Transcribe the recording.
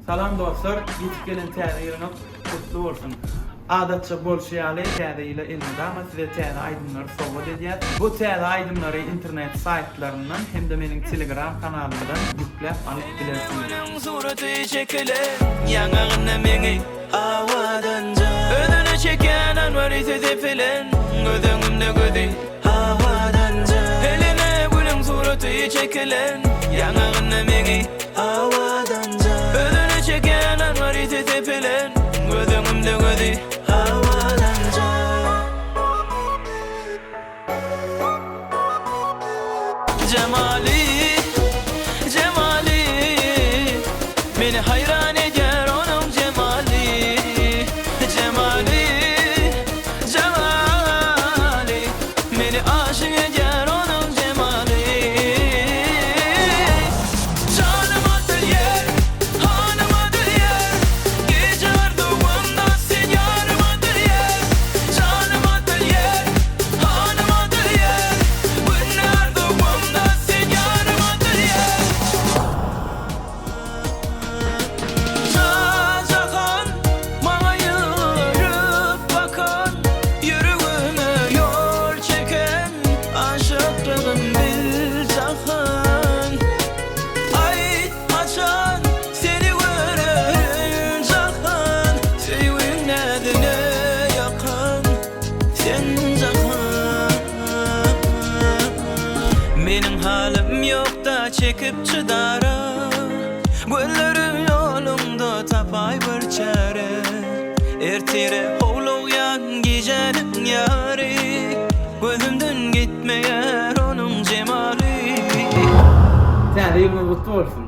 Salam dostlar, ýetip gelen täze ýylyňyz gutly bolsun! Adatça bolşy ýaly täze ýyla elmydama size täze aýdymlary sowgat edýäs. Bu täze aýdymlary internet saýtlaryndan hem-de meniň telegram kanalymdan ýükläp alyp bilersiňiz. Gülüň suraty çekilen ýaňagynda meňi Awadanja Özüne çekýän anwar ise sepilen Göz öňümde gözi Awadanja Eline gülüň suraty çekilen Ýaňagynda meňi Awadanja Özüne çekýän anwar ise sepilen Göz öňümde gözi Awadanja Jemaly, jemaly Meni haýran edýär onuň jemaly Jemaly, jemaly Meni aşyk edýär onuň jemaly Janyma degýär, hanyma degýär Gije arzuwymda sen ýanyma degýär Janyma degýär, hanyma degýär Günde arzuwymda sen ýanyma degýär Şajahan maňa ýylgyryp bakan Ýüregime ýol çeken Aşyklygym bil jahan Aýt haçan seni görerin jahan Söýgiň näzine ýakan sen jahan Meniň halym ýokda çekip çydara Gözlerim ýoluňda tapaý bir çäre Ertire howlugýan gijäniň ýary Gözümden gitmeýär onuň jemaly. Täze ýylyňyz gutly bolsun!